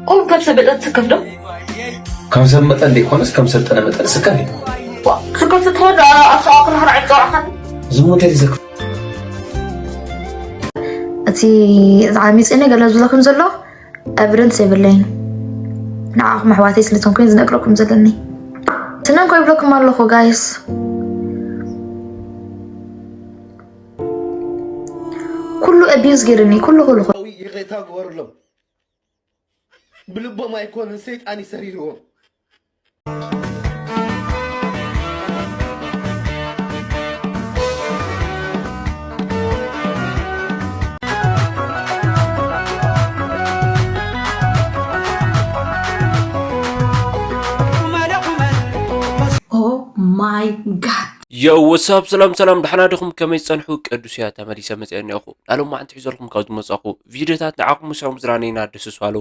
ቁም ከም ሰብ መጠን ትስከፍ ዶ? ከም ሰብ መጠን ዘይኮነስ ከም ሰልጠነ መጠን ስከፍ እዩ። ዋ፣ ስከፍ ስትኸድ ኣስኣክል ራዒ ጸራኸን። ዝሞተ ይዘክር። እቲ ዝዓሚጽ እኔ ገለ ዝብለኩም ዘሎ ኤቪደንስ የብለይን። ንዓኹም ኣሕዋተይ ስለ ዝኾንኩ ዝነግረኩም ዘለኒ። ትነንኮ ይብለኩም ኣለኹ ጋይስ። ኩሉ ኣቢዩዝ ገይርኒ፣ ኩሉ፣ ኩሉ፣ ኩሉ። ይቕሬታ ግበሩሎም። ብልቦም ኣይኮኑን፣ ሰይጣን እዩ ሰሪርዎም። Oh my God. Yo, what's up? ሰላም ሰላም፣ ደሕና ዲኹም? ከመይ ጸንሑ? ቅዱስ እያ ተመሊሰ መጽአ እኒኦኹ። ናሎማዓንቲ ሒዘልኩም ካብ ዝመጻኹ ቪዲዮታት ንዓኹም ምስኦም ዝራነይና ደስስ ባሉ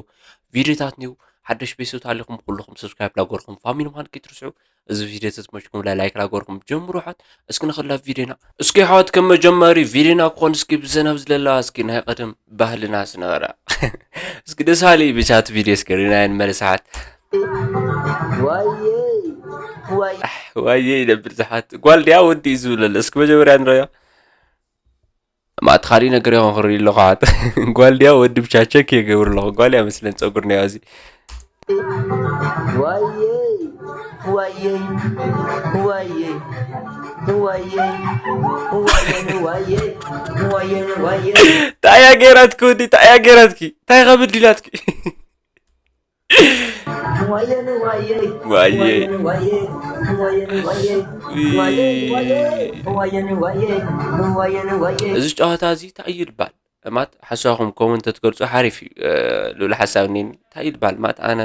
ቪዲዮታት ኒው ሓደሽ ቤተሰብ ታሊኹም ኩልኹም ሰብስክራይብ ላገርኩም ፋሚሊ ምዃን ከይትርስዑ። እዚ ቪዲዮ ተዝመችኩም ላይክ ላገርኩም ጀምሩ። ሓት እስኪ ንኽላ ቪዲዮና እስኪ ሓት ከም መጀመሪ ቪዲዮና ክኾን እስኪ ብዘናብ ዝለላ እስኪ ናይ ቀደም ባህልና ዝነበረ እስኪ ደስ ሃሊ ብቻት ቪዲዮ እስኪ ሪናየን መለሳሓት ዋየይ ዋይ ዋየ ይነብር ዝሓት ጓል ድያ ወዲ እዩ ዝብለለ እስኪ መጀመርያ ንረዮ ማት ካሊእ ነገር ይኾን ክርኢ ኣለኹ ሓት ጓል ድያ ወዲ ብቻ ቸክ የገብር ኣለኹ ጓል እያ መስለን ፀጉር ናይ እዚ ዋየይ ዋየይ ዋየይ ዋየይ ዋየይ ዋየይ ዋየይ ዋየይ ታያ ገይራትኪ ወዲ ታያ ገይራትኪ ታይ ከብድ ኢላትኪ ዋየ እዚ ጨዋታ እዚ እንታይ እዩ ይባል? እማት ሓሳኹም ኮመንት ተትገልጹ ሓሪፍ እዩ። ልኡል ሓሳብ እኔኒ እንታይ ይልባል? ማት ኣነ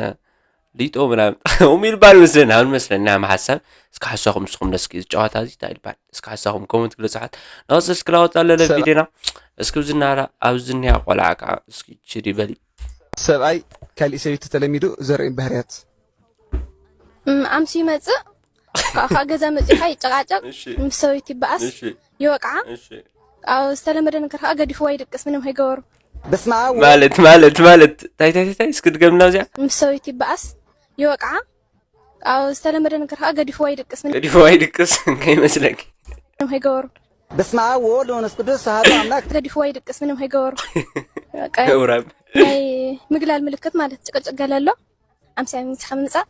ሊጦ ምናምን ኦም ይልባል መስለኒ ኣብ መስለኒ ናም ሓሳብ እስኪ ሓሳኹም ንስኹም ነስኪ እዚ ጨዋታ እዚ እንታይ ይልባል? እስኪ ሓሳኹም ኮመንት ግለጹ ሓት ናወሰስ ክላወጣ ለለ ቪዲዮና እስኪ ዝናራ ኣብዚ ኒያ ቆልዓ ከዓ እስኪ ችዲ በሊ ሰብኣይ ካሊእ ሰበይቲ ተለሚዱ ዘርኢ ባህርያት። ኣምሲ ይመጽእ፣ ካብኡ ከኣ ገዛ መጺኡ ከኣ ይጨቃጨቅ፣ ምስ ሰበይቱ ይበኣስ፣ ይወቅዓ፣ ኣብ ዝተለመደ ነገር ከኣ ገዲፍዋ ይድቅስ፣ ምንም ከይገበሩ። በስመ ኣብ ማለት ማለት ማለት ታይ ታይ ታይ እስኪ ድገምና እዚኣ። ምስ ሰበይቱ ይበኣስ፣ ይወቅዓ፣ ኣብ ዝተለመደ ነገር ከኣ ገዲፍዋ ይድቅስ፣ ምንም ገዲፍዋ ይድቅስ ከይመስለኪ። ምንም ከይገበሩ። በስመ ኣብ ወወልድ ወመንፈስ ቅዱስ ኣሐዱ ኣምላክ። ገዲፍዋ ይድቅስ ምንም ከይገበሩ። በቃ ነውራም። ናይ ምግላል ምልክት ማለት ጭቅጭቅ ገለ ኣሎ። ኣምስያ ምምጻእ።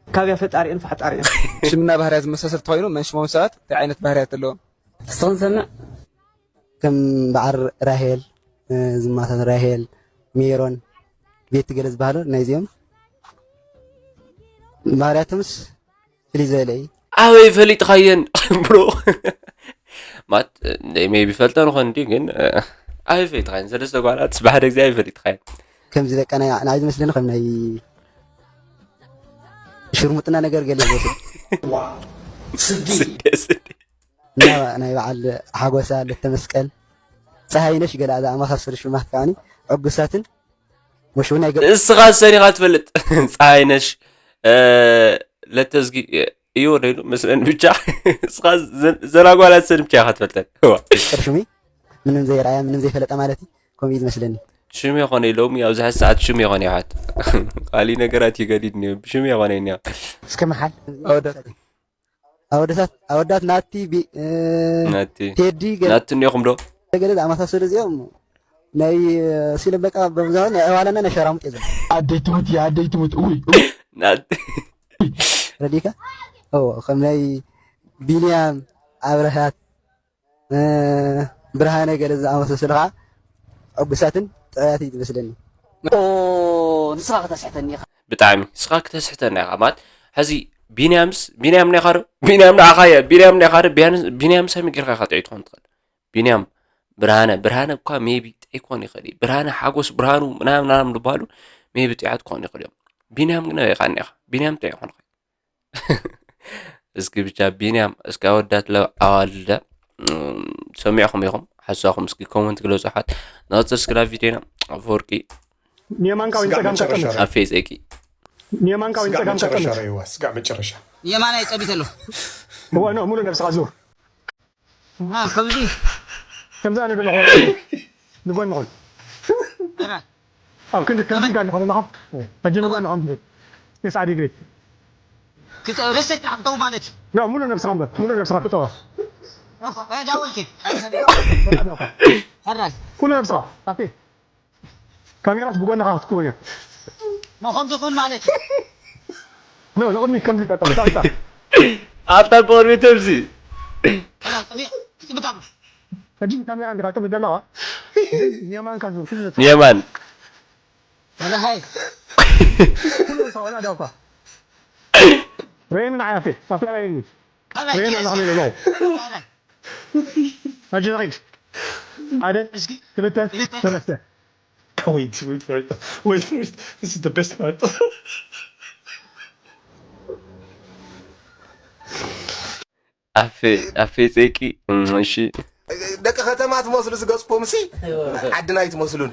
ካብያ ፈጣሪኤን ፋሕጣሪኤን። ሽምና ባህርያት ዝመሳሰል ተኾይኑ መን ሽሞም ሰባት እንታይ ዓይነት ባህርያት ኣለዎም? እስኺ ንሰምዕ። ከም በዓል ራሄል ዝማታት ራሄል ሜሮን ቤቲ ገለ ዝበሃሉ ናይዚኦም ባህርያቶምስ ፍልይ ዝበለ እዩ። ኣበይ ፈሊጥኻየን ብሮ ማት ሜቢ ፈልጠን ኾን እንዲ ግን ኣበይ ፈሊጥኻየን ሰለስተ ጓላት ብሓደ ግዜ ኣበይ ፈሊጥኻየን ከምዚ በቃ ናይ ንዓይ ዝመስለኒ ከም ናይ ሽርሙጥና ነገር ገለ ዝመስል ስዲ ስዲ እና ናይ በዓል ሓጎሳ ለተመስቀል ፀሃይነሽ ገለ ዝኣመሳሰሉ ሽማት ከዓኒ ዕጉሳትን መሽውን ኣይገ እስኻ ሰኒኻ ትፈልጥ ፀሃይነሽ ለተዝጊ እዩ ወደይሉ መስለን ብቻ እስኻ ዘላጓላት ሰን ብቻ ኢኻ ትፈልጠን እዋ ቅርሽሚ ምንም ዘይረኣያ ምንም ዘይፈለጠ ማለት እዩ ከምኡ እዩ ዝመስለኒ ሽም የኾነ ሎሚ ኣብዚ ሕዚ ሰዓት ሽም የኾነ ይሓት ካሊ ነገራት ይገዲድ ኒ ሽም የኾነ ኒ እስከ መሓል ኣወዳት ኣወዳት ናቲ ቢ- እ፣ ናቲ ቴዲ ገለ ናቲ እኒኹም ዶ ገለ ዝኣመሳሰሉ እዚኦም ናይ ሲለ በቃ በብዛውን ናይ ኣዋላና ናይ ሸራሙጥ እዮም ኣደይ ትሙት እያ ኣደይ ትሙት እውይ እውይ ናቲ ረዲካ ኦ ከም ናይ ቢንያም ኣብረሃት እ፣ ብርሃነ ገለ ዝኣመሳሰሉ ከዓ ዕጉሳትን ጥዑያት እዩ ዝመስለኒ ኦ ንስኻ ከተስሕተኒ ኢኻ ብጣዕሚ ንስኻ ክተስሕተና ኢኻ ማለት ሕዚ ቢንያምስ ቢንያም ናይ ኻዶ ቢንያም ንዓኻ እያ ቢንያም ናይ ኻዶ ቢንያምስ ከመይ ጌርካ ኢኻ ጥዑይ ትኾን ትኽእል ቢንያም ብርሃነ ብርሃነ እኳ maybe ጥዑይ ክኾን ይኽእል እዩ ብርሃነ ሓጎስ ብርሃኑ ምናምን ምናምን ዝበሃሉ maybe ጥዑያት ክኾኑ ይኽእሉ እዮም ቢንያም ግን ኣበይ ኻኒ ኢኻ ቢንያም ጥዑይ ይኾን እስኪ ብቻ ቢንያም እስኪ ኣወዳት ለ ኣዋልደ ሰሚዕኹም ኢኹም ሓሳኹም እስኪ comment ግለጹ ኣሕዋት ንቐጽል እስኪ ናብ ቪድዮና ኣፈወርቂ ንየማንካ ወይ ንጸጋምካ ጠምት ኣፌ ጸቂ ንየማንካ ወይ ንጸጋምካ ጠምት ስጋዕ መጨረሻ ንየማናይ ጸቢት ኣሎ እዋ ኖ ሙሉ ነብስኻ ዙር ከምዚ ከምዛ ንብል ንጎንኹም ኣብ ክንዲ ከምዚ ኢልካ ኣለኻ ዘለኻ። ሕጂ ንብላ ንዓም። የስዓ ዲግሪ። ክተ-፣ ርእሰይ ትሓብተው ማለት እዩ። ያ፣ ሙሉ ነብስኻ እምበር፣ ሙሉ ነብስኻ ክተዋ። እ፣ ዳወልኪ። ሕራይ። ኩሉ ነብስኻ። ኣቲ። ካሜራስ ብጎንኻ ክትክውን እያ። ኖ፣ ከምዚ ኩን ማለት እዩ። ኖ፣ ንቕድሚት ከምዚ ቀጠል። ታ፣ ታ። ኣብታ ብቕድሚት ተምሲ። ሕራይ፣ ጽቡቕ፣ ጽቡቕ። ሕጂ ካሜራ እንዲኻ ትብል ዘለኻ? የማንካ ዝብል። የማን። ወላ ሃይ። ኩሉ ሰው ወላ ዳውካ። ሬን ንዓያፌ፣ ማፍላ ሬን። ሬን ኣላ ኸመይ ደሎ። ኣጀ ሬን። ሓደ፣ ክልተ፣ ሰለስተ። Wait, wait for it. Wait for it. This is the best part. ኣፌ ኣፌ ጸቂ። እም፣ እሺ። ደቂ ከተማ ትመስሉ ዝገጽኩም ሲ፣ ዓድና ኣይትመስሉን።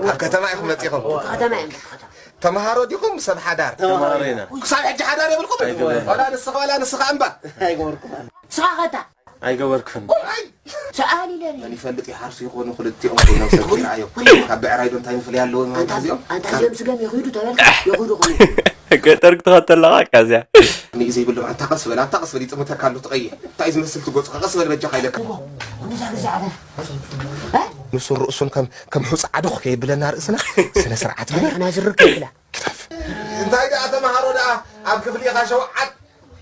ኣብ ከተማ ኢኹም መጺኹም። ከተማ እዮም፣ ከተማ። ተምሃሮ ዲኹም ሰብ ሓዳር? ተምሃሮ ኢና። ክሳብ ሕጂ ሓዳር የብልኩም? ኣይገበርኩን። ዋላ ንስኻ፣ ዋላ ንስኻ እምባ። ኣይገበርኩን። ንስኻ ኸታ? ኣይገበርኩን። ኣይ፣ ሰኣሊ ለኒ። መን ይፈልጥ ይሓርሱ ይኾኑ ክልቲኦም ኮይኖም ሰብ ኪራዮም። ካብ ብዕራይ ዶ እንታይ ምፍለይ ኣለዎም ኣንታ እዚኦም? ኣንታ እዚኦም ስገም ይኽዱ ተበልካ፣ ይኽዱ ኾኑ። ገጠር ክትኸተለኻ ካዚያ። ንዩ ዘይብሎም ኣንታ ቀስ በል፣ ኣንታ ቀስ በል ይጥምተካ ኣሎ ትቐይሕ። እንታይ ዝመስል ትጎጽ ቀስ በል በጃኻ ኢለካ። ንሱ ርእሱን ከም፣ ከም ሑጻ ዓዶኽ ከየብለና ርእስና ስነ ስርዓት ግበር። ኣና ዝርከብ ብላ። እንታይ ደኣ ተምሃሮ ደኣ ኣብ ክፍሊ ኢኻ ሸውዓተ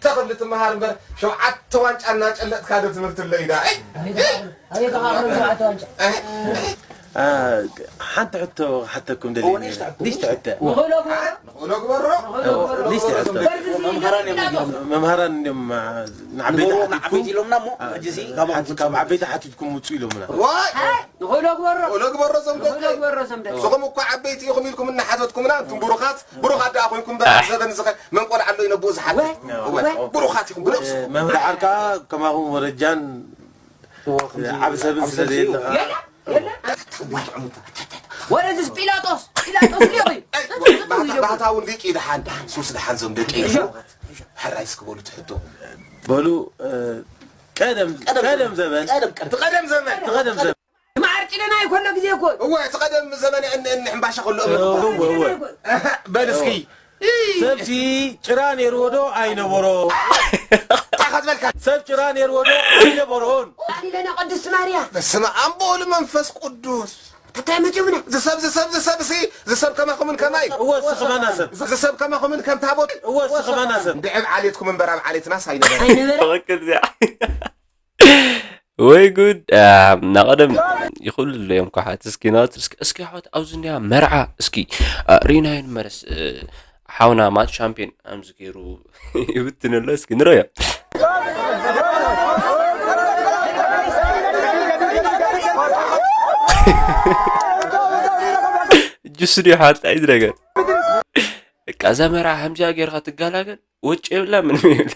ክፍሊ ትምሃር እምበር ሸውዓተ ዋንጫ እናጨለጥካ ዶ ትምህርቲ ኣሎ ኢዳ? ኣይ! ኣይ! ኣይ! ኣይ! ኣይ! ኣይ! ኣይ! ሓንቲ ሕቶ ሓተኩም ደልየ እዎ፣ ነይረ። ንእሽቶ ሕቶ። ንእሽቶ ሕቶ። ንኽእሎ ግበሮ። ንኽእሎ ግበሮ። ንእሽቶ ሕቶ። በርዚ መምሃራን እዮም፣ እዮም፣ አ፣ ንዓበይቲ ንኽእሎ ሓቲትኩም፣ ንዓበይቲ ኢሎምና እሞ፣ አ፣ ሕጂ እዚ ካብ ሓንቲ ካብ ዓበይቲ ሓቲትኩም ውጹ ኢሎምና። ዋይ! ንኽእሎ ግበሮ። ንኽእሎ ግበሮ ዘም ደቂ። ንኽእሎ ግበሮ ዘም ደቂ። ንስኹም እኮ ዓበይቲ ኢኹም ኢልኩም እናሓተትኩምና፣ እንቱም ብሩኻት፣ ብሩኻት ደኣ ኮይንኩም በ-፣ ዘበን ዝኸ-፣ መን ቆልዓ ኣሎ እዩ ነብኡ ዝሓትት? ወይ፣ እወ፣ ወይ። ብሩኻት ኢኹም ብነብሱ። እ፣ መምህር ዓርካ ከማኹም ወረጃን እዎ፣ ከምዚ ዓቢ ሰብን ዓቢ ስለ ሰብ ዘየለ እዩ። የለ፣ የለ። ወረዝስ ጲላጦስ፣ ጲላጦስ ሊቕ እዩ። ኣይ፣ ባህታ-፣ ባህታዊ ሊቅ እዩ ደሓን፣ ደሓን፣ ሱስ ደሓን ዞም ደቂ እዩ። እሺ። ሕራይ እስኪ በሉ ትሕቶ። በሉ፣ እ፣ ቀደም፣ ቀደም ቀደም ዘመን። ዘመን። ቀደም፣ ቀደም። ቀደም ዘመን። ቀደም ዘመን። ማዓር ጭለና ይኮሎ ግዜ እኮ። እወ፣ እቲ ቀደም ዘመን እን-፣ እን-፣ ሕምባሻ ከሎ እምበር። እወ፣ እወ። እህ፣ በል እስኪ። እወ። ሰብሲ ጭራ ነይርዎ ዶ ኣይነበሮ? እንታይ ክትበልካ? ሰብ ጭራ ነይርዎ ዶ ኣይነበሮን? ኣሊለና ቅድስቲ ማርያ። በስመ ኣብ ወወልድ መንፈስ ቅዱስ። እንታይ መፂኡና? ዝሰብ፣ ዝሰብ፣ ዝሰብ፣ እሲ፣ ዝሰብ ከማኹምን ከማይ። እወ፣ እሲ ከማና ሰብ። ዝሰብ ከማኹምን ከም ታቦት። እወ፣ እሲ ከማና ሰብ። እንድዕብ ዓሌትኩም እምበር ኣብ ዓሌትናስ ኣይነበረ። ኣይነበረ። ትኽክል እዚኣ። ወይ ጉድ። አ፣ ናቐደም ይኽእሉ እዮም ኳሓት። እስኪ ናት፣ እስኪ፣ እስኪ ኣሕዋት፣ ኣብዚ እንዲያ መርዓ፣ እስኪ፣ አ፣ ሪናዮ ንመረስ፣ እ፣ ሓውና ማት ሻምፒዮን ኣምዚ ገይሩ ይብትን ኣሎ። እስኪ ንረዮ። ጁስ ድዩ ሓወት? ኣይዚ ነገር። በቃ፣ እዛ መርዓ ከምዚኣ ጌርካ ትገላገል። ወጭ የብላ፣ ምንም የብላ።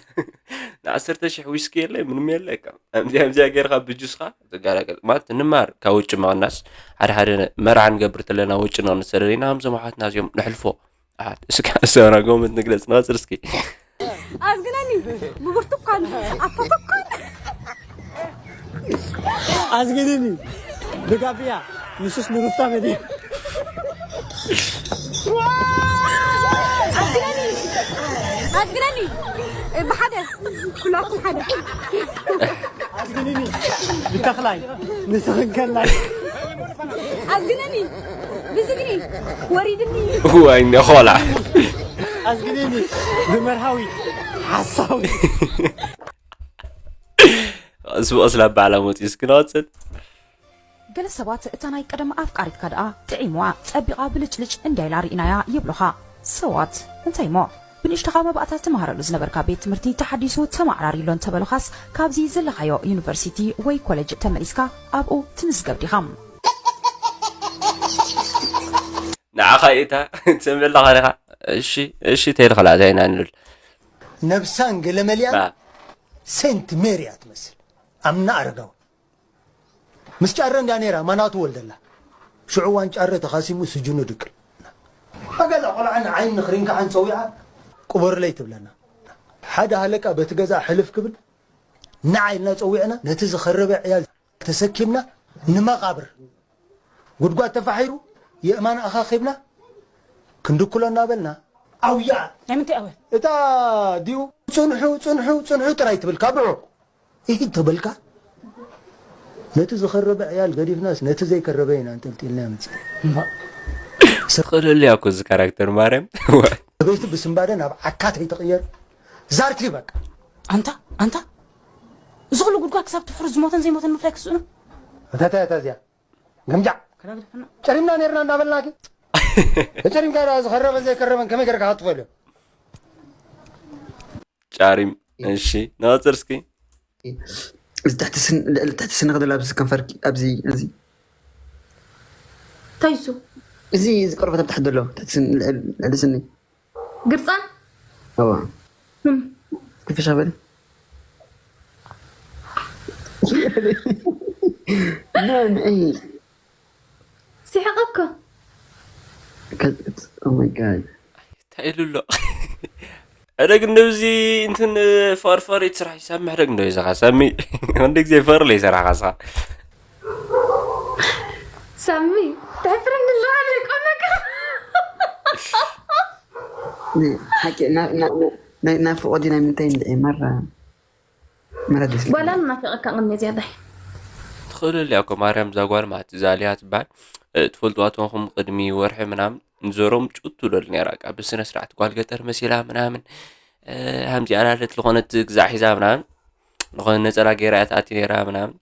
ንዓሰርተ ሽሕ ዊስኪ የለ፣ ምንም የለ። በቃ፣ ከምዚኣ፣ ከምዚኣ ጌርካ ብጁስካ ትገላገል። ማለት፣ ንማር ካብ ወጭ ምቕናስ። ሓደ ሓደ መርዓ ንገብር ተለና ወጭ ንቕንስ ተለና፣ ከምዞም ኣሓትና እዚኦም ነሕልፎ። ኣሓት፣ እስከ፣ ሰብና ጎመት ንግለጽ፣ ንቐጽል እስኪ። ኣዝግነኒ ብብርቱካን ኣተተኳን። ኣዝግነኒ ብጋብያ ንሱስ ንሩፍታ መድያ። ኣዝግነኒ፣ ኣዝግነኒ ብሓደ፣ ኩላኩም ሓደ። ኣዝግነኒ ብተኽላይ ንስኽን ከላይ። ኣዝግነኒ ብዝግኒ ወሪድኒ። እዋይ፣ እንደ ኾላ። ኣዝግነኒ ብመርሃዊ ሓሳዊ። ቀስ ብቐስ ናብ ባዕላ መፂኡ እስኪ ንቐፅል። ገለ ሰባት እታ ናይ ቀደም ኣፍቃሪትካ ደኣ ጥዒምዋ፣ ጸቢቓ ብልጭልጭ እንድያ ኢላ ርኢናያ ይብሉኻ። ሰባት እንታይ እሞ፣ ብንእሽቶኻ መባእታ ትመሃረሉ ዝነበርካ ቤት ትምህርቲ ተሓዲሱ ተማዕራሪ ኣሎ እንተበሉኻስ፣ ካብዚ ዘለኻዮ ዩኒቨርሲቲ ወይ ኮሌጅ ተመሊስካ ኣብኡ ትምዝገብ ዲኻ? ንዓኻ እታ ትሰምዕ ኣለኻ ዲኻ? እሺ፣ እሺ፣ ተይልኻ ላእታ ኢና ንብል። ነብሳን ገለመልያን ባ። ሴንት ሜሪ እያ ትመስል። ኣምና ኣረጋዊ። ምስ ጫረ እንድያ ነይራ፣ ማናቱ ወልደላ። ሽዑ እዋን ጫረ ተኻሲሙ ስጅኑ ድቅል። ኣገዛ ቆልዓ ንዓይን ንኽሪን ከዓን ጸዊዓ፣ ቅበሩለይ ትብለና። ሓደ ሃለቃ በቲ ገዛ ሕልፍ ክብል፣ ንዓ ኢልና ጸዊዕና፣ ነቲ ዝኸረበ ዕያል ተሰኪምና ንመቓብር። ጉድጓድ ተፋሒሩ፣ የእማን ኣኻኺብና፣ ክንድኩሎ እናበልና ኣውያ ናይ ምንታይ ኣውያ? እታ ድዩ ጽንሑ ጽንሑ ጽንሑ ጥራይ ትብል ካብ ርሑቕ ኢሂድ ተበልካ። ነቲ ዝኸረበ ዕያል ገዲፍናስ ነቲ ዘይከረበ ኢና እንጠልጢልና ምጽእ። ትኽእለሉ እያ እኮ እዚ ካራክተር ማርያም። ሰበይቲ ብስንባደ ናብ ዓካት ኣይትቕየር። ዛርቲ በቃ። ኣንታ ኣንታ እዚ ኩሉ ጉድጓድ ክሳብ ትፍሕሩ ዝሞተን ዘይሞተን ምፍላይ ክስእኑ። እታ እታ እታ እዚኣ ገምጃዕ ጨሪምና ነርና እንዳበልናኪ ተጨሪምካ ደኣ ዝኸረበን ዘይከረበን ከመይ ገርካ ክትፈልዮ? ጫሪም እሺ ነቐፅር እስኪ እዚ ትሕቲ ስን ልዕሊ ትሕቲ ስንኺ ዘሎ ኣብዚ ከንፈርኪ ኣብዚ እዚ እንታይ እሱ እዚ እዚ ቆርበት ኣብ ታሕቲ ዘሎ ትሕቲ ስን ልዕሊ ልዕሊ ስኒ ግርፃን እዋ እም፣ ክፍሻ በለ ንዕይ ስሕቕ እኮ Oh my god. እንታይ ኢሉ ኣሎ ሕደግ እንደዚ እንትን ፈርፈር ይትስራሕ ይሳሚ ሕደግ እንደ ይዘኻ ሳሚ ወንድ ግዜ ፈር ለይሰራኻ ስኻ ሳሚ ተሕፍረኒ ኣለኻ ዘይቆመካ ሓቂ ናብ ፍቆዲ ናይ ምንታይ እንድዒ መራ መራ ደስ ጓላ ናፊቐካ ቅድሚ ዝያዳይ ትኽእለሉ እያ እኮ ማርያም እዛ ጓል ማለት እዛ ሊያ ትበሃል እ፣ ትፈልጥዋ ተንኹም ቅድሚ ወርሒ ምናምን ንዘሮም ጩት ትብለሉ ነራ ቃ ብስነ ስርዓት ጓል ገጠር መሲላ ምናምን እ፣ ሃምዚኣ ላለት ዝኾነት ግዛዕ ሒዛ ምናምን ዝኾነ ነፀላ ገይራ እያ ትኣቲ ነራ ምናምን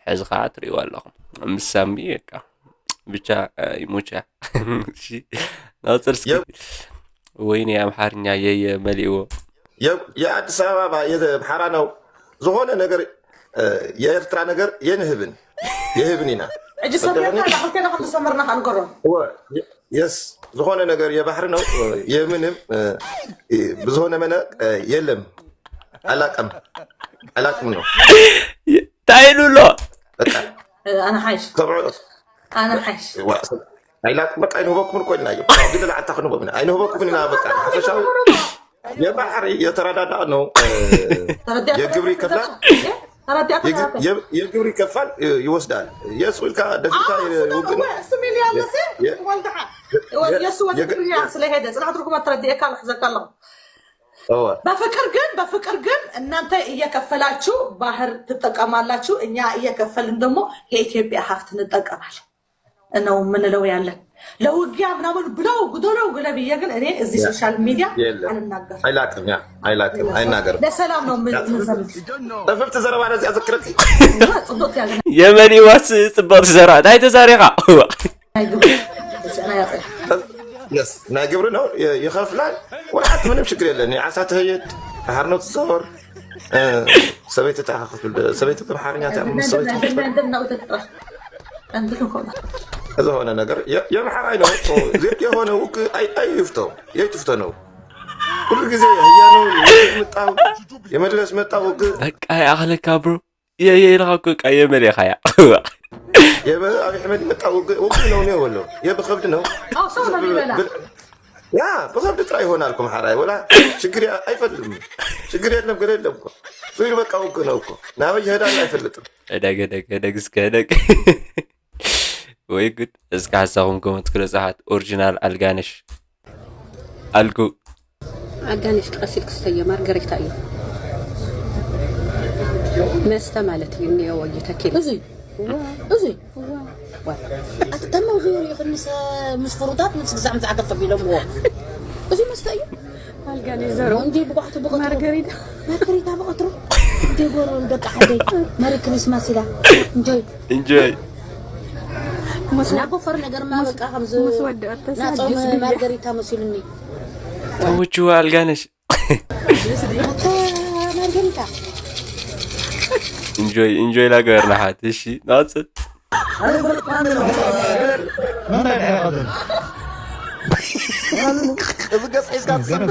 ሕዚ ከዓ ትሪእዋ ኣለኹም ምስ ሳሚ በቃ ብቻ እ፣ ይሞቻ እሺ ናፅር እስኪ የው። ወይኔ ኣምሓርኛ የየ መሊእዎ የ- የአዲስ አበባ የምሓራ ነው ዝኾነ ነገር እ፣ የኤርትራ ነገር የንህብን የህብን ኢና ሕጂ ሰሚርና ኢና ክልቴና ከም ዝሰመርና ከኣ ንገሮም እወ፣ የ- የስ ዝኾነ ነገር የባህር ነው እ፣ የምንም እ፣ እ፣ ብዝሆነ መነ እ፣ የለም አላቅም አላቅም ነው እንታይ ኢሉ ኣሎ በቃ ኣነ ሓይሽ ተብዑ ኣነ ሓይሽ ዋ- ኣይላቅም በቃ ኣይንህበኩም እኮ ኢልና እዮም ግን ለዓታ ክንህቦም ኢና ኣይንህበኩም ኢና በቃ ሓፈሻዊ የባህሪ የተረዳዳ ነው እ፣ የግብሪ ከፍላ ተረዲኣካ የግ- የ- የግብር ይከፋል እ፣ ይወስዳል የእሱ ኢልካ ደፊርካ ውግን ስሚል ያለሲ የ- ወልድሓ የ- የእሱ ወደ የግ- ትግርኛ ስለሄደ ጽናሕ ትርጉም ተረዲኤካ ኣሎ ሕዘካ ኣለኹ እወ በፍቅር ግን በፍቅር ግን እናንተ እየከፈላችሁ ባህር ትጠቀማላችሁ እኛ እየከፈልን ደግሞ የኢትዮጵያ ሀብት እንጠቀማለን ነው የምንለው ያለን ለውጊያ ምናምን ብለው ግደለው ግለ ብዬ ግን እኔ እዚህ ሶሻል ሚዲያ የለም አልናገርም አይላቅም ያ አይላቅም አይናገርም ለሰላም ነው የምንዘምት ጠፍፍቲ ዘረባ ነዚኣ ዘክረኪ ጽቡቅ ያለ የመሊዋስ ፅብቕቲ ዘራ እንታይ ተዛሪኻ የስ ናይ ግብሪ ነው የ- ይኸፍላል ወላ ሓንቲ ምንም ችግር የለን ዓሳ ትህየድ ሓርኖ ትዘወር እ፣ ሰበይቲ ተኣኻኽል ሰበይቲ ብኣምሓርኛ ተኣምር ሰበይቲ ዝኾነ ነገር የ- የምሓራይ ነው የሆነ ውግ አይ- አይፍተው የትፍተ ነው ሁሉ ጊዜ ህያ ነው የምጣው የመለስ መጣ ውግ በቃ ይኣኽለካ ብሮ የየ ኢልኻ እኮ ቃ የመን ኢኻ ያ የበ አብይ አሕመድ መጣ ውግ ውግ ነው ነው ወሎ የበ ከብድ ነው አው ሰው ነው የሚበላ ያ በከብድ ጥራይ ይሆናል እኮ መሓራይ ወላ ችግር ያ- አይፈልግም ችግር የለም ገለ የለም እኮ ዙይር በቃ ውግ ነው እኮ ናበይ ይሄዳል አይፈልጥም እደግ እደግ እደግ እስከ እደግ ወይ ጉድ እስከ ሓሳኹም ኮመንት ክረፅሓት ኦሪጂናል ኣልጋነሽ ኣልጉ ኣጋነሽ ቀስ ኢልክ ስተየ ማርገሪታ እዩ መስተ ማለት እዩ እኒኦ እዩ ተኪል እዙይ እዙይ ኣቲ ተመው ዝወሪ ይኽንስ ምስ ፍሩታት ምስ ግዛዕ ምዛዕ ከፍ ቢሎምዎ እዙይ መስተ እዩ ኣልጋነሽ ዘሮ እንዲ ብቋሕቱ ብቐትሩ ማርገሪታ ማርገሪታ ብቐትሩ እንዲ ጎሩ ደቂ ዓደይ መሪ ክሪስማስ ኢላ እንጆይ እንጆይ ናጎፈር ነገርማ በቃ ከምዚ ምስ ወደአት ናጾም ተሳዲስ ብያ ማርገሪታ መሲሉኒ ተወችዋ ኣልጋነሽ ኣታ ማርገሪታ እንጆይ እንጆይ ላገበርና ሓት እሺ ናፅል እዚ ገፅ ሒዝካ ትሰምዕ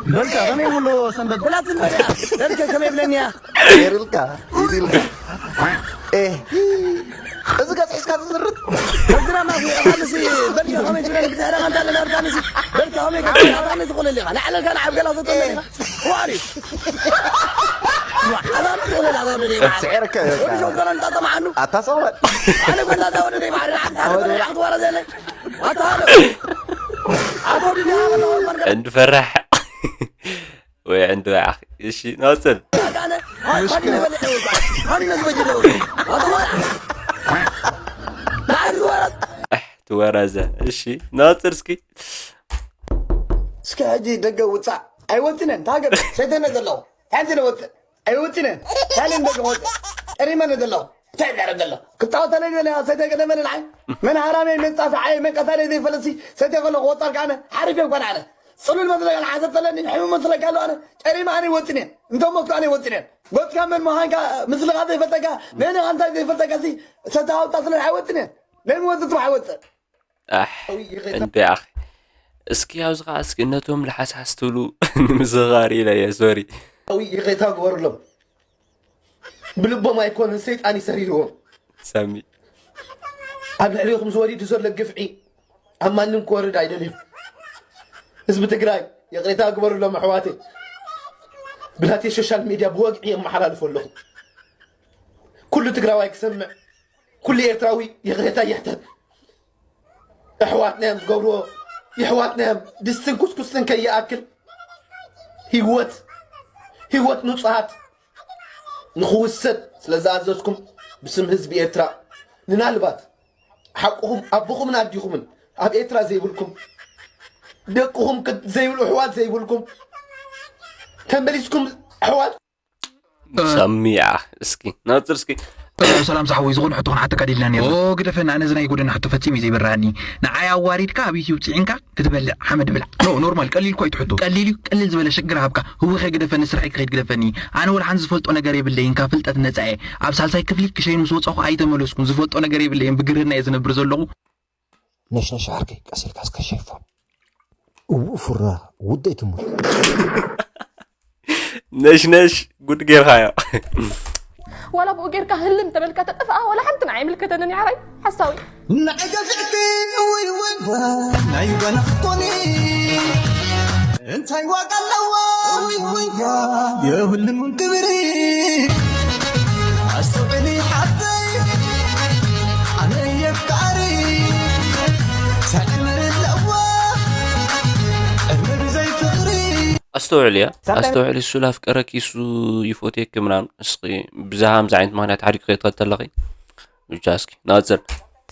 በልካ ከመይ ብሎ ሰንበት በላት በልካ ከመይ ብለኒ እያ ርልካ ኢድልካ እዚ ገፅ ሒዝካ ትዝርጥ ድራማ ቃልሲ በልካ ከመይ ትብለኒ ብድሕረኻ እንታ ኣለና ቃልሲ በልካ ከመይ ከመይ ትኽእለሊ ኢኻ ላዕለልካ ንዓብ ገላ ዘጠለኒ ኢኻ ዋሪ ስዒርከ ኣታ ሰቕበል። ኣነ ኮንታ ወደ ደይ ባሕሪ ኣታ ወደ ደይ ክትወረ ዘለ ኣታ እንድፈራሕ ወይ ዕንዲ በዓኺ። እሺ፣ ናውፅል። ትወረዘ። እሺ፣ ናውፅል እስኪ። እስኪ ሕጂ ደገ ውፃእ። ኣይወፅነን። ታገብ ሰይተነ ዘለዉ። ታንዚ ንወፅእ። ኣይወፅነን። ታልን ደገ ወፅእ። ጠሪመነ ዘለዉ። እንታይ ዘረብ ዘሎ ክፃወተለይ ዘለ ሰተ ቀደመ ንዓይ መን ሃራመይ መን ፃፍዓይ መን ቀታለይ ዘይፈለሲ ሰተ ከሎ ክወጣልካ ኣነ ሓሪፍ እኳ ኣነ ፅሉል መስለካ ሓሰብ ተለኒ ሕሙ መስለካ ኣሎ ኣነ ጨሪማ ኣነ ይወፅን እየ እንቶም ሞትኩ ኣነ ይወፅን እየ ጎፅካ መን ምዃንካ ምስልካ ዘይፈልጠካ መን ኢኻ እንታይ ዘይፈልጠካ ሲ ሰተ ሃውጣ ስለ ኣይወፅን እየ ነን ወፅእ ትባሕ ኣይወፅእ ኣሕ እንዴ ኣኺ እስኪ ኣብዚ ኸዓ እስኪ ነቶም ለሓስሓስ ትብሉ ንምዝኽኻር ኢለ እየ ሶሪ ይቕሬታ ግበሩሎም ብልቦም ኣይኮነን ሰይጣን ይሰሪርዎም ሳሚ ኣብ ልዕሊኹም ዝወሪዱ ዘሎ ግፍዒ ኣብ ማንም ክወርድ ኣይደልዮም ህዝቢ ትግራይ ይቕሬታ ግበሩሎም ኣሕዋተይ ብናተይ ሶሻል ሚድያ ብወግዒ የመሓላልፎ ኣለኹ ኩሉ ትግራዋይ ክሰምዕ ኩሉ ኤርትራዊ ይቕሬታ ይሕተት ኣሕዋትና እዮም ዝገብርዎ የሕዋትና እዮም ድስትን ኩስኩስትን ከይኣክል ህይወት ህይወት ንፁሃት ንኽውሰድ ስለ ዝኣዘዝኩም ብስም ህዝቢ ኤርትራ ንናልባት ሓቅኹም ኣቦኹምን ኣዲኹምን ኣብ ኤርትራ ዘይብልኩም ደቅኹም ዘይብሉ ኣሕዋት ዘይብልኩም ተመሊስኩም ኣሕዋት ሰሚዓ እስኪ ናፅር እስኪ ሰላም ሳሕወይ ዝኾነ ሕቶ ክንሓተካ ደልና ነይሩ ኦ ግደፈኒ ኣነ እዚ ናይ ጎደና ሕቶ ፈጺሙ እዩ ዘይበርሃኒ ንዓይ ኣዋሪድካ ኣብ ዩትዩብ ፅዒንካ ክትበልዕ ሓመድ ብላዕ ኖ ኖርማል ቀሊል እኮ ኣይትሕቶ ቀሊል እዩ ቀልል ዝበለ ሽግር ሃብካ ህወኸ ግደፈኒ ስርሐይ ክኸይድ ግደፈኒ ኣነ ወላ ሓንቲ ዝፈልጦ ነገር የብለይን ካብ ፍልጠት ነፃ እየ ኣብ ሳልሳይ ክፍሊ ክሸይን ምስ ወፃኹ ኣይተመለስኩን ዝፈልጦ ነገር የብለይን ብግርህና እየ ዝነብር ዘለኹ ነሽነሽ ዓርከይ ቀስ ኢልካ እስከ ሸይፎም እውእ ፉራ ውደይ ትሙት ነሽነሽ ጉድ ጌርካዮ ዋላ ብኡ ጌርካ ህልም ተበልካ ተጠፍኣ ዋላ ሓንቲ ንዓይ ኣይምልከተንን ይዓራይ ሓሳዊ ንዓይ ገፊዕኪ ውይ ውይ ናይ በነኽኮኒ እንታይ ዋጋ ኣለዎ ውይ ውይ የብልም ክብሪ ኣስተውዕሊ ሓፍተይ ኣነ የፍቃሪ ሰዕምር ኣለዎ ዕድመ ብዘይ ፍቕሪ ኣስተውዕል እያ ኣስተውዕል እሱ ላፍቀረኪ እሱ ይፎቴክ ምናምን እስኺ ብዛሃ ምዚ ዓይነት ምክንያት ሓዲግ ክትከድ ተለኺ ብቻ እስኪ ናፅር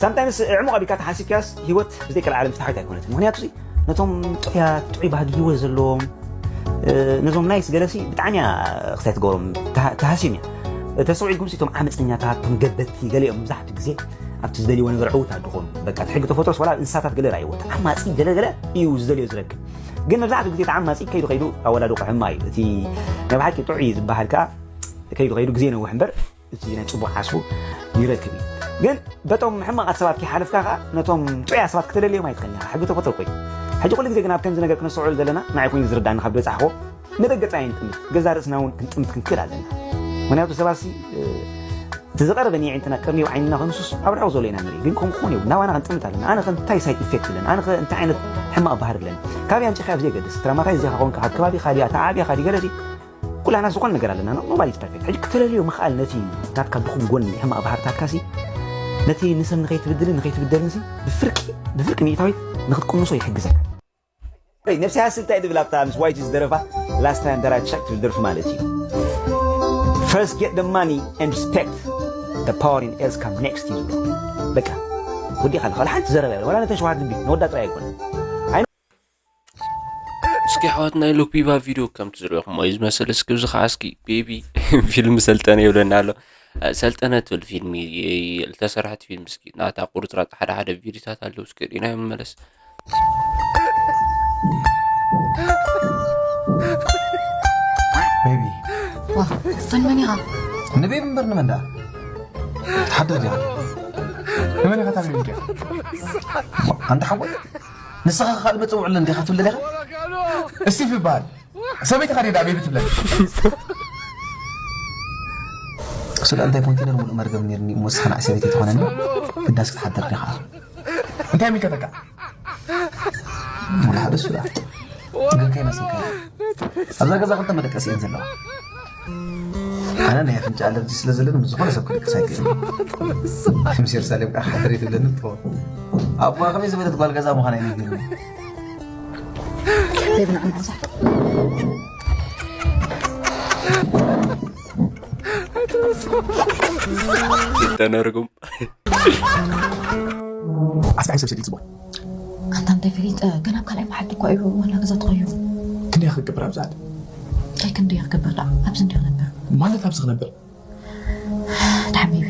ሳምታይምስ ዕሙቕ ኣቢልካ ተሓሲብካስ ህይወት ብዘይ ከልዓለም ፍትሓዊት ኣይኮነትን ምክንያቱ ነቶም ጥዑያት ጥዑይ ባህጊ ህይወት ዘለዎም ነዞም ናይስ ገለሲ ብጣዕሚ እያ ክሳይ ትገብሮም ተሃስዮም እያ ተሰውዒልኩም እቶም ዓመፀኛታት እቶም ገበቲ ገሊኦም መብዛሕትኡ ግዜ ኣብቲ ዝደልይዎ ነገር ዕውት ኣድኾኑ በቃ እቲ ሕጊ ተፈጥሮስ ወላ እንስሳታት ገለ ራይዎ ዓማፂ ገለገለ እዩ ዝደልዮ ዝረክብ ግን መብዛሕትኡ ግዜ ተዓማፂ ከይዱ ከይዱ ኣወዳድቑ ሕማ እዩ እቲ ናይ ብሓቂ ጥዑይ ዝበሃል ከዓ ከይዱ ከይዱ ግዜ ነውሕ እምበር እቲ ናይ ፅቡቅ ዓስቡ ይረክብ እዩ ግን በቶም ሕማቃት ሰባት ከይሓለፍካ ከዓ ነቶም ጥዑያ ሰባት ክተደልዮም ኣይትኽእል ኢኻ ሕጊ ተፈጥሮ ኮይኑ ሕጂ ኩሉ ግዜ ግን ኣብ ከምዚ ነገር ክነስተውዕሉ ዘለና ንዓይ ኮይኑ ዝርዳኒ ካብ ዝበፃሕኮ ንደገ ጥራይ ንጥምት ገዛ ርእስና እውን ክንጥምት ክንክእል ኣለና ምክንያቱ ሰባት እቲ ዝቐረበ ንየዒንትና ቅርኒው ዓይንና ክንሱስ ኣብ ርሑቕ ዘሎ ኢና ንርኢ ግን ከምኡ ክኾን የብሉ ናባና ክንጥምት ኣለና ኣነ ከ እንታይ ሳይድ ኢፌክት ኣለኒ ኣነ ከ እንታይ ዓይነት ሕማቕ ባህሪ ኣለኒ ካበይ ኣምፂኻ ኣብ ዘይገድስ ትራማታይዝ ዜኻ ኮንካ ካብ ከባቢኻ ድያ ተዓብያኻ ድዩ ገለ ኩላና ዝኾነ ነገር ኣለና ኖባዲ ኢዝ ፐርፌክት ሕጂ ክተለልዮ ምኽኣል ነቲ ናትካ ድኹም ጎኒ ሕማቕ ባህርታትካ ሲ ነቲ ንሰብ ንኸይትብድልን ንኸይትብደልን ሲ ብፍርቂ ብፍርቂ ሚእታዊት ንኽትቅንሶ ይሕግዘካ ነብሲ ሃስል እንታይ ድብል ኣብታ ምስ ዋይቲ ዝደረፋ last time that I checked ትብል ደርፊ ማለት እዩ first get the money and respect the power in else come next እዩ ዝብሎ በቃ ወዲኻ ኣለኻ ሓንቲ ዘረባ ወላ ነተን ሸውዓተ ድቢ ንወዳ ጥራይ ኣይኮነ እስኪ ኣሕዋት ናይ ሉፒባ ቪድዮ ከም ትዝሪኹም እዩ ዝመስል እስኪ እዚ ከዓ እስኪ ቤቢ ፊልም ሰልጠነ ይብለና ኣሎ ሰልጠነ ትብል ፊልም ዝተሰርሐት ፊልም እስኪ ናታ ቁርፅራፅ ሓደ ሓደ ቪዲዮታት ኣለዉ እስኪ ሪእና ይመለስ ቤቢ ፈን መን ኢኻ ንቤቢ እምበር ንመን ደኣ ሓደር ዲኻ ንመን ኢኻ ታቤቢ ዲኻ ኣንታ ሓወይ ንስኻ ካልእ መፀውዕሎ እንዲኻ ትብል ገለ እስቲፍ ይበሃል ሰበይቲ ኻደ ዳ ቤቢ ትብለኒ ስለ እንታይ ኮንቴነር ሙሉእ መርገም ነርኒ እሞ ስኻ ንዓይ ሰበይቲ ተኾነኒ ግዳስ ክትሓደር ዲኻ እንታይ ሚከተካ ወላ ሓደ ሱዳ ግን ከይመስልካ ኣብዛ ገዛ ክልተ መደቀሲ እየን ዘለዋ ኣነ ናይ ኣፍንጫ ኣለርጂ ስለ ዘለኒ ምስ ዝኾነ ሰብ ክልቅስ ኣይክእልን። ምስ የሩሳሌም ከዓ ሓደር ትብለኒ ትኸውን። ኣቦ ከመይ ዝበለት ጓል ገዛ ምዃና እዩ ነጊሩኒ። ተነርጉም። ኣስታይ ሰብ ስደይ ጽቡቕ። ኣንታ እንታይ ፈሊጠ? ገና ኣብ ካልኣይ መዓልቲ እኳ እዩ ዋና ገዛ ተቐይሩ። ክንደይ ክገብር ኣብዛ ዓዲ? እንታይ ክንደይ ክገብር ደኣ? ኣብዚ እንዲዮ ክነብር። ማለት ኣብዚ ክነብር? ደሓን ቤቢ፣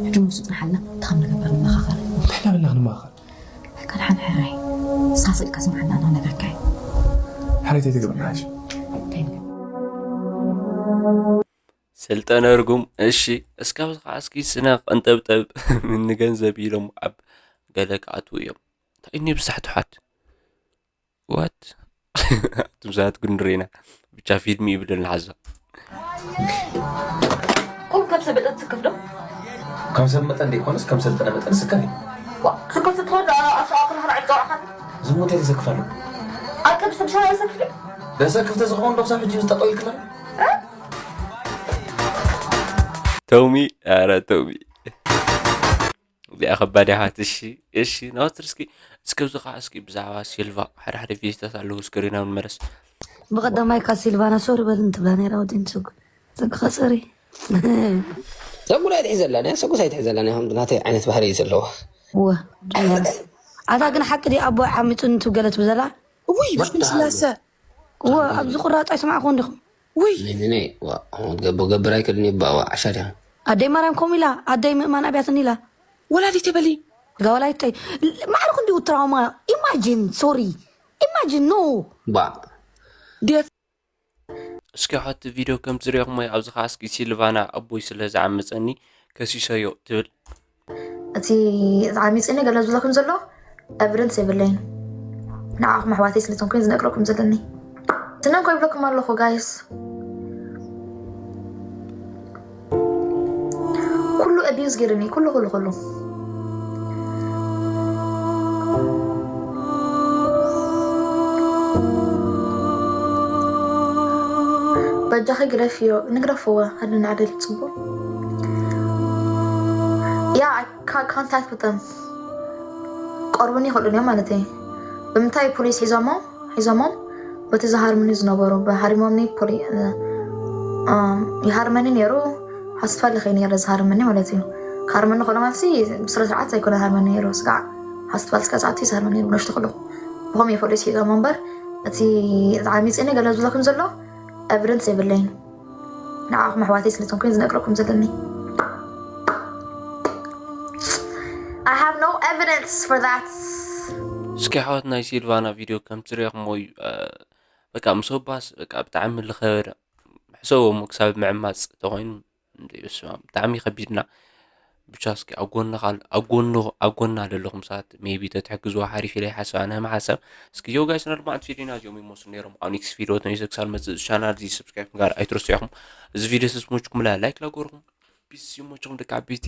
ሕጂ ምስ ጽናሓልና እንታይ ከም ንገብር ንመኻኸር። እንታይ እናበልና ክንመኻኸር? ካልሓን ሕራይ ሳስልካ ስምዓና ንነገርካ እዩ። ሕራይ እንታይ ትገብር ንሓሽ? እንታይ ንገብር? ስልጠነ ርጉም። እሺ እስካብ ከዓ እስኪ ስነ ቀንጠብጠብ ንገንዘብ ኢሎም ኣብ ገለ ክኣትዉ እዮም። እንታይ እኒ ብዛሕ ትሓት ዋት ትብዛት ግንድሬና ብቻ ፊልም ይብልን ሓዛ ቁም ከም ሰብ መጠን ትስከፍ ዶ? ከም ሰብ መጠን ዘይኮነስ ከም ሰልጠነ መጠን ስከፍ እዩ። ስከፍ ትትኸዶ ኣሸዋ ክልኽን ኣይፀዋዕኻን ዝሙት ተዘክፋለሁ። ኣብ ቅድስተ ብሻራ ይሰክፍ ዶ? ለሰክፍ ተዝኸውን ዶ ክሳብ ሕጂ ዝጠጠው ኢልክና? ቶሚ ኣረ ቶሚ እዚኣ ከባድ ኢኻ። እሺ እሺ ናወትር እስኪ እስከ ኣብዚ ከዓ እስኪ ብዛዕባ ሲልቫ ሓደ ሓደ ቪዲዮታት ኣለዉ እስክሪና ንመለስ። ብቐዳማይ ካብ ሲልቫና ሶሪ በልን ትብላ ነይራ ወዲን ሱግ ጽግኻ ሶሪ ሰጉድ ኣይትሕዘላን እያ ሰጉስ ኣይትሕዘላን እያ ናተይ ዓይነት ባህሪ እዩ ዘለዎ ወ ኣታ ግን ሓቂ ዲ ኣቦ ዓሚፁ ንትብገለ ትብዘላ ውይ ብስላሰ ወ ኣብዚ ቁራፅ ኣይሰማዕኹም ዲኹም ውይ ገቡ ገብር ኣይክልን ይባዋ ዓሻ ዲኻ ኣደይ ማርያም ከምኡ ኢላ ኣደይ ምእማን ኣብያትኒ ኢላ ወላዲተ በሊ ጋወላይተይ ማዕርኹ እንዲሁ ትራውማ ኢማጂን ሶሪ ኢማጂን ኖ ባ እስኪ ሓቲ ቪድዮ ከም ትሪኦኹም ወይ ኣብዚ ከዓ እስኪ ሲልቫና ኣቦይ ስለ ዝዓመፀኒ ከሲሰዮ ትብል እቲ ዝዓሚፅኒ ገለ ዝብለኩም ዘሎ ኤቪደንስ የብለይን ንዓኹም ኣሕዋተይ ስለ ዝኾንኩ ዝነግረኩም ዘለኒ ትነንኮ ይብለኩም ኣለኹ ጋይስ ኩሉ ኣቢዩዝ ገይሩኒ ኩሉ ኩሉ ኩሉ በጃኺ ግደፍዮ ንግደፍዎ ኣደና ኣደል ፅቡቅ ያ I can't contact with them ቀርቡኒ ይኽእሉን እዮም ማለት እዩ ብምንታይ ፖሊስ ሒዞሞ ሒዞሞም በቲ ዝሃርምኒ ዝነበሩ ብሃሪሞምኒ ይሃርመኒ ነይሩ ሆስፒታል ይኸይ ነይረ ዝሃርመኒ ማለት እዩ ክሃርመኒ ከሎ ማለት ብስነ ስርዓት ዘይኮነ ሃርመኒ ነይሩ ስጋዕ ሆስፒታል ስጋዕ ዝኣቱ ይዝሃርመኒ ነይሩ ብነሽቱ ከለኹ ብኸም እዩ ፖሊስ ሒዞሞ እምበር እቲ ዝዓሚፅኒ ገለ ዝብለኩም ዘሎ ኤቪደንስ የብለይን ንዓኹም ኣሕዋተይ ስለ ዝኾንኩ ዝነግረኩም ዘለኒ I have no evidence for that እስኪ ኣሕዋት ናይ ሲልቫና ቪድዮ ከም ትሪኦኹሞ እዩ በቃ ምስ ኣቦኣስ በቃ ብጣዕሚ ልኸበደ ሕሰቦሞ ክሳብ ምዕማፅ ተኾይኑ እንዴ በስመ ኣብ ብጣዕሚ ከቢድና ብቻ እስኪ ኣብ ጎንኻ ኣብ ጎኑ ኣብ ጎና ዘለኹም ሰባት maybe ተትሕግዝዋ ሓሪፍ ኢለ ይሓስብ ኣነ ከም ሓሳብ እስኪ ዮ ጋይስ ነርባዕተ ቪድዮና እዚኦም ይመስሉ ነይሮም ኣብ ኔክስት ቪድዮ ተመልሰ ክሳብ መፅእ ቻናል እዚ ሰብስክራይብ ምግባር ኣይትረስዑ ኢኹም እዚ ቪድዮ ተዝመችኩም ላይክ ላገርኩም ፒስ ይመችኩም ደቂ ዓበይቲ